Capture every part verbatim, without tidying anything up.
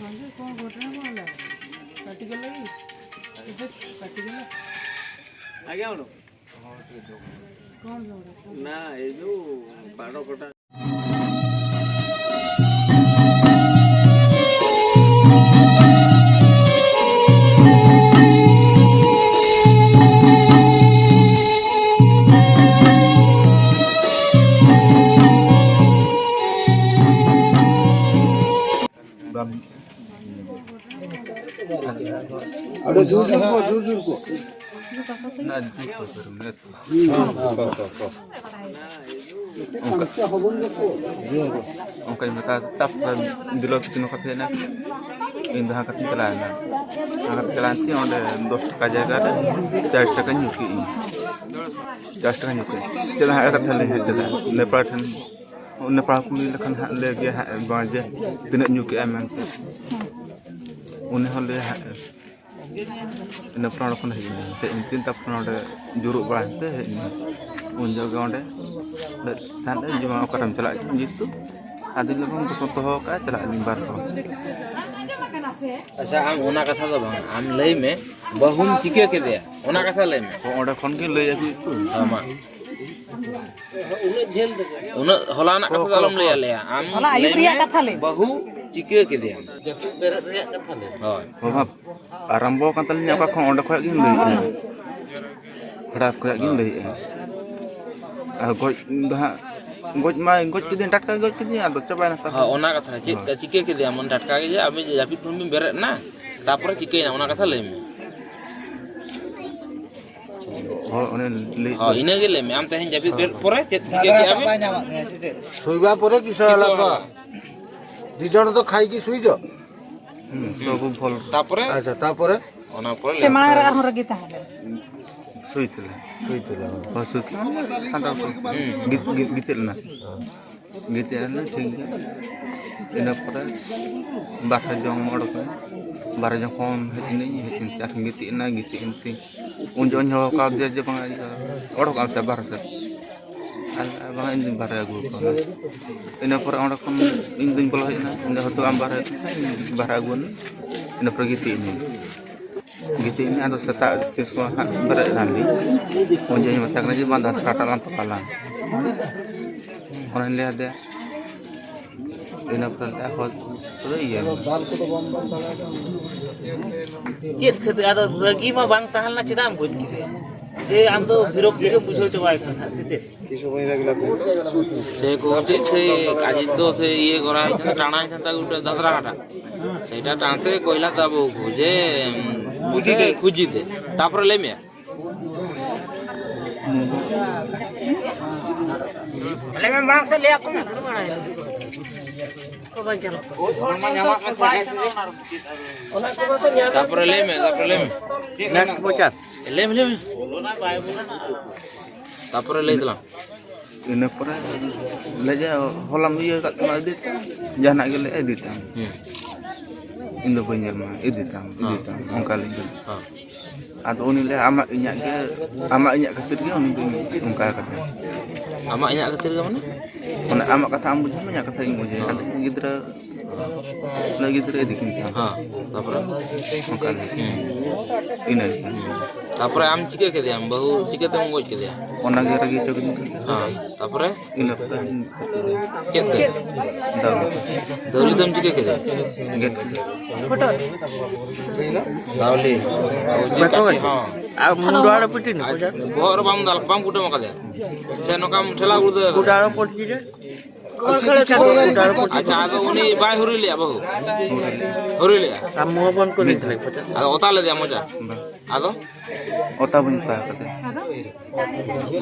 କଣ ଘଟଣା କଣ ହେଲା? ପାଟି କଲା କି? କେବେ ପାଟି କଲା? ଆଜ୍ଞା, ମ୍ୟାଡ଼ାମ। କଣ ଝଗଡ଼ା? ନା, ଏଇ ଯୋଉ ବାଡ଼ କଟା। ᱟᱹᱰᱤ ᱡᱳᱨ ᱡᱳᱨ ᱠᱚ, ᱡᱳᱨ ᱡᱳᱨ ᱠᱚ᱾ ᱚᱱᱟ ᱡᱩᱛ ᱠᱚ ᱥᱟᱹᱨᱤ ᱢᱮᱱᱟᱜ ᱛᱚ᱾ ᱦᱩᱸ, ᱦᱩᱸ, ᱦᱩᱸ᱾ ᱚᱱᱠᱟ, ᱚᱱᱠᱟᱧ ᱢᱮᱛᱟ ᱫᱮ, ᱛᱟᱨᱯᱚᱨᱮ ᱫᱤᱞᱚ ᱛᱤᱠᱤᱱ ᱠᱟᱛᱮ ᱦᱮᱡ ᱮᱱᱟ᱾ ᱤᱧ ᱫᱚ ᱦᱟᱸᱜ ᱠᱟᱛᱮᱧ ᱪᱟᱞᱟᱣ ᱮᱱᱟ᱾ ᱦᱟᱸᱜ ᱠᱟᱛᱮ ᱪᱟᱞᱟᱣ ᱮᱱ ᱛᱤᱧ ᱚᱸᱰᱮ ᱫᱚᱥ ᱴᱟᱠᱟ ᱡᱟᱭᱜᱟ ᱨᱮ ᱪᱟᱨ ᱴᱟᱠᱟᱧ ᱧᱩ ᱠᱮᱫ ᱤᱧ᱾ ᱪᱟᱨ ᱴᱟᱠᱟᱧ ᱧᱩ ᱠᱮᱫ᱾ ᱪᱮᱫ ᱦᱟᱸᱜ ᱮᱴᱟᱜ ᱴᱷᱮᱱ ᱞᱤᱧ ᱦᱮᱡ ᱠᱮᱫᱟ᱾ ᱱᱮᱯᱟᱲ ᱴᱷᱮᱱ, ᱱᱮᱯᱟᱲ ᱠᱚ ᱞᱟᱹᱭ ᱞᱮᱠᱷᱟᱱ ᱦᱟᱸᱜ ᱞᱟᱹᱭ ᱜᱮᱭᱟ ᱦᱟᱸᱜ ᱵᱟᱝ ᱡᱮ ᱛᱤᱱᱟᱹᱜ ᱧᱩ ᱠᱮᱜᱼᱟ ᱢᱮᱱᱛᱮ᱾ ᱩᱱᱤ ᱦᱚᱸ ᱞᱟᱹᱭᱟ ᱦᱟᱸᱜ ᱤᱱᱟᱹ ᱯᱚᱨᱮ ᱚᱸᱰᱮ ᱠᱷᱚᱱ ᱦᱮᱡ ᱮᱱᱟᱹᱧ᱾ ᱦᱮᱡ ᱮᱱ ᱛᱤᱧ, ᱛᱟᱨᱯᱚᱨᱮ ᱚᱸᱰᱮ ᱡᱩᱨᱩᱜ ᱵᱟᱲᱟ ᱠᱟᱛᱮ ᱦᱮᱡ ᱮᱱᱟᱹᱧ᱾ ᱩᱱ ᱡᱚᱦᱚᱜ ᱜᱮ ᱚᱸᱰᱮ ᱛᱟᱦᱮᱱ ᱮ ᱡᱮᱢᱚᱱ ᱚᱠᱟᱨᱮᱢ ᱪᱟᱞᱟᱜ ᱡᱮᱦᱮᱛᱩ, ᱟᱫᱚᱧ ᱞᱟᱹᱭᱟ ᱵᱟᱝ ᱵᱚᱥᱚᱱᱛᱚ ᱦᱚᱦᱚ ᱠᱟᱜᱼᱟ, ᱪᱟᱞᱟᱜ ᱟᱹᱞᱤᱧ ᱵᱟᱨ ᱦᱚᱲ᱾ ᱟᱪᱪᱷᱟ, ᱟᱢ ᱚᱱᱟ ᱠᱟᱛᱷᱟ ᱫᱚ ᱵᱟᱝ, ᱟᱢ ᱞᱟᱹᱭ ᱢᱮ, ᱵᱟᱹᱦᱩᱢ ᱪᱤᱠᱟᱹ ᱠᱮᱫᱮᱭᱟ? ᱚᱱᱟ ᱠᱟᱛᱷᱟ ᱞᱟᱹᱭ ᱢᱮ᱾ ᱚᱸᱰᱮ ᱠᱷᱚᱱ ᱜᱮ ᱞᱟᱹᱭ ᱟᱹᱜᱩᱭ ᱛᱚ᱾ ᱦᱮᱸ, ᱢᱟ᱾ ᱩᱱᱟᱹᱜ ᱦᱚᱞᱟᱱᱟᱜ ᱠᱟᱛᱷᱟ ᱫᱚ ᱟᱞᱚᱢ ᱞᱟᱹᱭᱟ, ᱞᱟᱹᱭᱟ᱾ ᱟᱢ ᱦᱚᱞᱟ ᱟᱹᱭᱩᱵ ᱞᱟᱹᱭ ᱨᱮᱭᱟᱜ ᱢᱮ, ᱠᱟᱛᱷᱟ ᱞᱟᱹᱭ ᱢᱮ᱾ ᱵᱟᱹᱦᱩ ᱪᱤᱠᱟᱹ ᱠᱮᱫᱮᱭᱟᱢ? ᱡᱟᱹᱯᱤᱫ ᱵᱮᱨᱮᱫ ᱨᱮᱭᱟᱜ ᱠᱟᱛᱷᱟ ᱞᱟᱹᱭ ᱢᱮ᱾ ᱦᱳᱭ᱾ ᱵᱟᱵᱟ, ᱟᱨᱟᱢᱵᱚ ᱟᱠᱟᱱ ᱛᱟᱹᱞᱤᱧᱟ ᱚᱠᱟ ᱠᱷᱚᱱ, ᱚᱸᱰᱮ ᱠᱷᱚᱱᱟᱜ ᱜᱤᱧ ᱞᱟᱹᱭᱮᱫᱼᱟ᱾ ᱦᱚᱴᱟᱛ ᱠᱷᱚᱱᱟᱜ ᱜᱤᱧ ᱞᱟᱹᱭᱮᱫᱼᱟ᱾ ᱟᱨ ᱜᱚᱡ ᱫᱚ ᱦᱟᱸᱜ, ᱜᱚᱡ ᱢᱟ ᱜᱚᱡ ᱠᱮᱫᱮᱭᱟᱹᱧ, ᱴᱟᱴᱠᱟ ᱜᱮ ᱜᱚᱡ ᱠᱮᱫᱮᱭᱟᱹᱧ, ᱟᱫᱚ ᱪᱟᱵᱟᱭᱮᱱᱟ ᱛᱟᱦᱞᱮ᱾ ᱦᱳᱭ, ᱚᱱᱟ ᱠᱟᱛᱷᱟ, ᱪᱮᱫ ᱦᱳᱭ᱾ ᱪᱤᱠᱟᱹ ᱠᱮᱫᱮᱭᱟᱢ? ᱢᱟᱱᱮ ᱴᱟᱴᱠᱟ ᱜᱮ ᱡᱮ ᱟᱵᱤᱱ ᱡᱟᱹᱯᱤᱫ ᱠᱷᱚᱱ ᱵᱤᱱ ᱵᱮᱨᱮᱫ ᱮᱱᱟ, ᱛᱟᱯᱚᱨᱮ ᱪᱤᱠᱟᱹᱭᱮᱱᱟ, ᱚᱱᱟ ᱠᱟᱛᱷᱟ ᱞᱟᱹᱭ ᱢᱮ᱾ ᱦᱳᱭ, ᱚᱱᱮ ᱞᱟᱹᱭ ᱦᱳᱭ, ᱤᱱᱟᱹᱜᱮ ᱞᱟᱹᱭ ᱢᱮ᱾ ᱟᱢ ᱛᱮᱦᱮᱧ ᱡᱟᱹᱯᱤᱫ ᱵᱮᱨᱮᱫ ᱯᱚᱨᱮ ᱪᱮᱫ ᱪᱤᱠᱟᱹ ᱠᱮᱫᱼᱟ ᱵᱤᱱ? ᱵᱟᱭ ᱧᱟᱢᱟᱜ ᱢᱮᱭᱟ ᱥᱮ ᱪᱮᱫ? ᱥᱚᱭᱵᱟ ᱯᱚᱨᱮ ᱠᱤᱥᱟᱹ ᱠᱤᱥᱟᱹ ᱟᱞᱟᱯᱟ᱾ ᱟᱞᱟᱯᱟ᱾ ᱫᱤ ᱡᱚᱱ ᱫᱚ ᱠᱷᱟᱭ ᱜᱮ ᱥᱩᱭ ᱡᱚ᱾ ᱦᱩᱸ, ᱥᱚᱵ ᱵᱷᱚᱞ᱾ ᱛᱟᱯᱚᱨᱮ? ᱟᱪᱪᱷᱟ, ᱛᱟᱯᱚᱨᱮ? ᱚᱱᱟ ᱯᱚᱨᱮ ᱥᱮ ᱞᱟᱹᱭ ᱢᱟᱲᱟᱝ ᱨᱮ ᱢᱮ᱾ ᱟᱨᱦᱚᱸ ᱨᱟᱹᱜᱤ ᱛᱟᱦᱮᱸ ᱞᱮᱱᱟ? ᱥᱩᱭ ᱛᱮᱞᱮ᱾ ᱥᱩᱭ ᱛᱮᱞᱮ, ᱦᱳᱭ᱾ ᱦᱳᱭ, ᱥᱩᱭ ᱛᱮᱞᱮ᱾ ᱥᱟᱱᱛᱟᱲ ᱠᱚ ᱦᱩᱸ᱾ ᱜᱤᱛ-, ᱜᱤᱛ-, ᱜᱤᱛᱤᱡ ᱞᱮᱱᱟ᱾ ᱦᱳᱭ᱾ ᱜᱤᱛᱤᱡ ᱮᱱᱟ, ᱴᱷᱤᱠ ᱜᱮᱭᱟ᱾ ᱤᱱᱟᱹ ᱯᱚᱨᱮ ᱵᱟᱨᱦᱮ ᱡᱚᱝ ᱚᱰᱚᱠ ᱮᱱᱟ᱾ ᱵᱟᱨᱦᱮ ᱡᱚᱝ ᱠᱷᱚᱱ ᱦᱮᱡ ᱮᱱᱟᱹᱧ, ᱦᱮᱡ ᱮᱱ ᱛᱮ ᱟᱨᱦᱚᱸ ᱜᱤᱛᱤᱡ ᱮᱱᱟ, ᱜᱤᱛᱤᱡ ᱮᱱ ᱛᱤᱧ ᱩᱱ ᱡᱚᱦᱚᱜ ᱤᱧ ᱦᱚᱦᱚ ᱠᱟᱣᱫᱮᱭᱟ ᱡᱮ, "ᱵᱟᱝᱟ, ᱤᱭᱟᱹ, ᱚᱰᱚᱠᱚᱜ ᱢᱮᱥᱮ ᱵᱟᱨᱦᱮ ᱥᱮᱫ᱾" ᱵᱟᱝ, ᱤᱧ ᱫᱩᱧ ᱵᱟᱦᱨᱮ ᱟᱹᱜᱩ ᱟᱠᱟᱱᱟ᱾ ᱤᱱᱟᱹ ᱯᱚᱨᱮ ᱚᱸᱰᱮ ᱠᱷᱚᱱ ᱤᱧ ᱫᱩᱧ ᱵᱚᱞᱚ ᱦᱮᱡ ᱮᱱᱟ, ᱤᱧ ᱫᱚ ᱦᱚᱭᱛᱳ ᱟᱢ ᱵᱟᱦᱨᱮ, ᱤᱧ ᱵᱟᱦᱨᱮ ᱟᱹᱜᱩ ᱮᱱᱟ᱾ ᱤᱱᱟᱹ ᱯᱚᱨᱮ ᱜᱤᱛᱤᱡ ᱮᱱᱟᱹᱧ, ᱜᱤᱛᱤᱡ ᱮᱱᱟᱹᱧ᱾ ᱟᱫᱚ ᱥᱮᱛᱟᱜ ᱛᱤᱥ ᱠᱷᱚᱱ ᱦᱟᱸᱜ ᱵᱮᱨᱮᱫ ᱮᱱᱟᱞᱤᱧ, ᱩᱱ ᱡᱚᱦᱚᱜ ᱤᱧ ᱢᱮᱛᱟᱭ ᱠᱟᱱᱟ ᱡᱮ, "ᱵᱟᱝ, ᱫᱚ ᱴᱟᱴᱟ ᱞᱟᱝ ᱛᱚᱯᱟ ᱞᱟᱝ", ᱚᱱᱟᱧ ᱞᱟᱹᱭ ᱟᱫᱮᱭᱟ᱾ ᱤᱱᱟᱹ ᱯᱚᱨᱮ ᱞᱟᱹᱭ ᱮᱫᱟ, "ᱦᱳᱭ, ᱛᱚᱵᱮ ᱤᱭᱟᱹ ᱢᱮ᱾" ᱪᱮᱫ ᱠᱷᱟᱹᱛᱤᱨ? ᱟᱫᱚ ᱨᱟᱹᱜᱤ ᱢᱟ ᱵᱟᱝ ᱛᱟᱦᱮᱸ ᱞᱮᱱᱟ, ᱪᱮᱫᱟᱜ ᱮᱢ ᱜᱚᱡ ᱠᱮᱫᱮᱭᱟ? ᱡᱮ ᱟᱢ ᱫᱚ ᱵᱤᱨᱚᱠᱛᱤ ᱜᱮᱢ ᱵᱩᱡᱷᱟᱹᱣ ᱪᱟᱵᱟᱭ ᱠᱟᱱ ᱛᱟᱦᱮᱸᱫ, ᱥᱮ ᱪᱮᱫ? ᱥᱮ ᱠᱚ ᱪᱮᱫ ᱥᱮ ᱠᱟᱡᱮ ᱫᱚ ᱥᱮ ᱤᱭᱟᱹ ᱠᱚᱨᱟᱣ ᱦᱩᱭᱩᱜ ᱠᱟᱱᱟ, ᱴᱟᱬᱟᱭ ᱠᱟᱱ ᱛᱟᱠᱚ ᱫᱟᱫᱨᱟ ᱜᱷᱟᱴᱟ᱾ ᱥᱮᱴᱟ ᱴᱟᱬᱛᱮ ᱠᱚᱭᱞᱟ ᱛᱟᱵᱚ ᱠᱚ ᱡᱮ ᱠᱷᱩᱡᱤ ᱫᱮ᱾ ᱠᱷᱩᱡᱤ ᱫᱮ᱾ ᱛᱟᱯᱚᱨᱮ ᱞᱟᱹᱭ ᱢᱮ᱾ ᱞᱟᱹᱭ ᱢᱮ, ᱢᱟᱲᱟᱝ ᱥᱮᱫ ᱞᱟᱹᱭ ᱟᱠᱚ ᱢᱮ᱾ ᱛᱟᱯᱚᱨᱮ ᱞᱟᱹᱭ ᱢᱮ, ᱛᱟᱯᱚᱨᱮ ᱞᱟᱹᱭ ᱢᱮ᱾ ᱞᱟᱹᱭ ᱢᱮ, ᱞᱟᱹᱭ ᱢᱮ᱾ ᱛᱟᱯᱚᱨᱮ ᱞᱟᱹᱭ ᱛᱟᱞᱟᱝ᱾ ᱤᱱᱟᱹ ᱯᱚᱨᱮ ᱞᱟᱹᱭᱟ, "ᱦᱚᱞᱟᱢ ᱤᱭᱟᱹ ᱟᱠᱟᱫ ᱛᱟᱢᱟ, ᱤᱫᱤ ᱛᱟᱢ, ᱡᱟᱦᱟᱱᱟᱜ ᱜᱮᱞᱮ ᱤᱫᱤ ᱛᱟᱢ, ᱦᱮᱸ᱾ ᱤᱧ ᱫᱚ ᱵᱟᱹᱧ ᱮᱢᱟ, ᱤᱫᱤ ᱛᱟᱢ, ᱤᱫᱤ ᱦᱮᱸ᱾ ᱛᱟᱢ", ᱚᱱᱠᱟ ᱞᱤᱧ ᱞᱟᱹᱭᱟ᱾ ᱦᱮᱸ᱾ ᱟᱫᱚ ᱩᱱᱤ ᱞᱟᱹᱭᱟ, "ᱟᱢᱟᱜ ᱤᱧᱟᱹᱜ ᱜᱮ, ᱟᱢᱟᱜ ᱤᱧᱟᱹᱜ ᱠᱷᱟᱹᱛᱤᱨ ᱜᱮ ᱩᱱᱤ ᱫᱚᱧ ᱚᱱᱠᱟ ᱟᱠᱟᱫᱟ᱾" ᱟᱢᱟᱜ ᱤᱧᱟᱹᱜ ᱠᱷᱟᱹᱛᱤᱨ ᱜᱮ ᱢᱟᱱᱮ? ᱢᱟᱱᱮ ᱟᱢᱟᱜ ᱠᱟᱛᱷᱟ ᱟᱢ ᱵᱩᱡᱷᱟᱹᱣ ᱢᱮ, ᱤᱧᱟᱹᱜ ᱠᱟᱛᱷᱟ ᱤᱧ ᱵᱩᱡᱷᱟᱹᱣᱟ᱾ ᱦᱮᱸ᱾ ᱟᱫᱚ ᱜᱤᱫᱽᱨᱟᱹ ᱞᱟᱹᱜᱤᱫ ᱨᱮ ᱤᱫᱤ ᱠᱤᱱ ᱠᱟᱱᱟ᱾ ᱦᱮᱸ, ᱛᱟᱯᱚᱨᱮ? ᱚᱱᱠᱟ ᱜᱮ᱾ ᱦᱩᱸ᱾ ᱤᱱᱟᱹ ᱜᱮ᱾ ᱦᱩᱸ᱾ ᱛᱟᱯᱚᱨᱮ ᱟᱢ ᱪᱤᱠᱟᱹ ᱠᱮᱫᱮᱭᱟᱢ? ᱵᱟᱹᱦᱩ ᱪᱤᱠᱟᱹᱛᱮᱢ ᱜᱚᱡ ᱠᱮᱫᱮᱭᱟ? ᱚᱱᱟ ᱜᱮ ᱨᱟᱹᱜᱤ ᱦᱚᱪᱚ ᱠᱤᱫᱤᱧ ᱠᱷᱟᱱ᱾ ᱦᱮᱸ, ᱛᱟᱯᱚᱨᱮ? ᱤᱱᱟᱹ ᱯᱚᱨᱮ ᱪᱮᱫ ᱛᱮ? ᱫᱟᱣᱞᱤ᱾ ᱫᱟᱣᱞᱤ ᱫᱚᱢ ᱪᱤᱠᱟᱹ ᱠᱮᱫᱮᱭᱟ? ᱜᱮᱫ ᱠᱮᱫᱮᱭᱟ᱾ ᱫᱟᱣᱞᱤ᱾ ᱚ, ᱪᱮᱫ ᱵᱟᱠᱚ ᱠᱟᱹᱴᱤᱡ? ᱜᱮᱫ? ᱦᱚᱸ᱾ ᱟᱨ ᱢᱩᱱᱰᱩ ᱟᱲᱮ ᱯᱩᱴᱤ ᱱᱟ, ᱟᱨ ᱯᱚᱭᱥᱟ? ᱵᱚᱦᱚᱜ ᱨᱮ ᱵᱟᱢ ᱫᱟᱞ, ᱵᱟᱢ ᱠᱩᱴᱟᱹᱢ ᱟᱠᱟᱫᱮᱭᱟ? ᱥᱮ ᱱᱚᱝᱠᱟᱢ ᱴᱷᱮᱞᱟᱣ ᱜᱩᱲᱫᱟᱹ ᱟᱠᱟᱫᱮᱭᱟ? ᱜᱩᱰᱟ ᱟᱲᱮ ᱯᱩᱴᱤ ᱨᱮ? ᱟᱪᱪᱷᱟ, ᱟᱫᱚ ᱩᱱᱤ ᱵᱟᱭ ᱦᱩᱨᱤ ᱞᱮᱜᱼᱟ ᱵᱟᱹᱦᱩ? ᱦᱩᱨᱤ ᱞᱮᱜᱼᱟ᱾ ᱟᱨ ᱢᱚᱦᱚᱵᱚᱱ ᱠᱚ ᱞᱟᱹᱭ ᱛᱟᱦᱮᱸ ᱠᱚ᱾ ᱟᱫᱚ ᱚᱛᱟ ᱞᱮᱫᱮᱭᱟ ᱢᱚᱪᱟ? ᱵᱟᱝ᱾ ᱟᱫᱚ? ᱚᱛᱟ ᱵᱟᱹᱧ ᱚᱛᱟ ᱟᱠᱟᱫᱟ᱾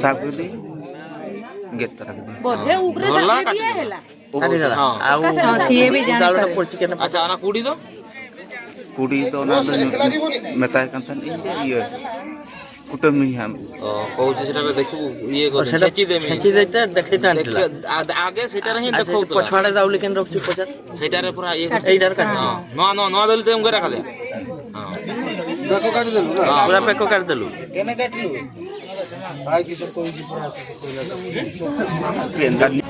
ᱥᱟᱵ ᱠᱮᱫᱮ, ᱜᱮᱫ ᱛᱟᱨᱟ ᱠᱮᱫᱮ᱾ ᱵᱚᱫᱷᱮ ᱩᱵ ᱨᱮ ᱥᱟᱵ ᱞᱮᱫᱮᱭᱟ ᱦᱮᱞᱟ᱾ ᱟᱹᱰᱤ ᱜᱟᱲᱟ᱾ ᱦᱚᱸ᱾ ᱟᱨ ᱩᱱᱠᱩ ᱦᱚᱸ, ᱥᱤᱭᱮ ᱵᱤ ᱡᱟᱱᱮ ᱫᱟᱞ ᱨᱮ ᱠᱟᱨᱮ᱾ ᱯᱚᱲᱪᱤ ᱠᱟᱱᱟ᱾ ᱟᱪᱪᱷᱟ, ᱚᱱᱟ ᱠᱩᱲᱤ ᱫᱚ? ᱠᱩᱲᱤ ᱫᱚ ᱚᱱᱟ ᱫᱚ ᱢᱮᱛᱟᱭ ᱠᱟᱱ ᱛᱟᱦᱮᱸᱱ ᱤᱧ ᱡᱮ ᱤᱭᱟᱹ, ᱠᱩᱴᱟᱹᱢ ᱢᱤᱧ ᱦᱟᱸᱜ᱾ ᱚ, ᱠᱚ ᱩᱪᱤ ᱥᱮᱴᱟ ᱨᱮ ᱫᱮᱠᱷᱩ ᱤᱭᱟᱹ ᱠᱚ ᱚ, ᱥᱮᱴᱟ ᱪᱷᱮᱪᱤ ᱫᱮ ᱢᱤᱧ᱾ ᱪᱷᱮᱪᱤ ᱫᱮ ᱛᱮ ᱫᱮᱠᱷᱤ ᱛᱟᱦᱮᱸᱱ ᱫᱮᱠᱷᱮ, ᱛᱮᱞᱟ᱾ ᱟᱫ-, ᱟᱜᱮ ᱥᱮᱴᱟ ᱨᱮ ᱦᱤᱧ ᱟᱪᱪᱷᱟ, ᱫᱮᱠᱷᱩ ᱛᱮᱞᱟ᱾ ᱯᱚᱪᱷᱣᱟᱲᱮ ᱫᱟᱣ ᱞᱮᱠᱤᱱ ᱨᱚᱠᱪᱤ ᱯᱚᱪᱟ᱾ ᱥᱮᱴᱟ ᱨᱮ ᱯᱩᱨᱟ ᱤᱭᱟᱹ ᱠᱟᱴ-, ᱮᱭ ᱰᱟᱨ ᱠᱟᱴ᱾ ᱦᱚᱸ, ᱱᱚᱣᱟ, ᱱᱚᱣᱟ, ᱱᱚᱣᱟ ᱫᱚ ᱞᱤᱛᱮᱢ ᱜᱮᱨᱟ ᱠᱟᱫᱮ᱾ ᱦᱚᱸ᱾ ᱵᱮᱠᱚ ᱠᱟᱴ ᱫᱮᱞᱩ, ᱵᱟᱝ? ᱦᱚᱸ᱾ ᱯᱩᱨᱟ ᱯᱮᱠᱚ ᱠᱟᱴ ᱫᱮᱞᱩ᱾ ᱠᱮᱱᱮ ᱠᱟᱴ ᱞᱩ? Ay, que se puede ir por aquí, se puede ir.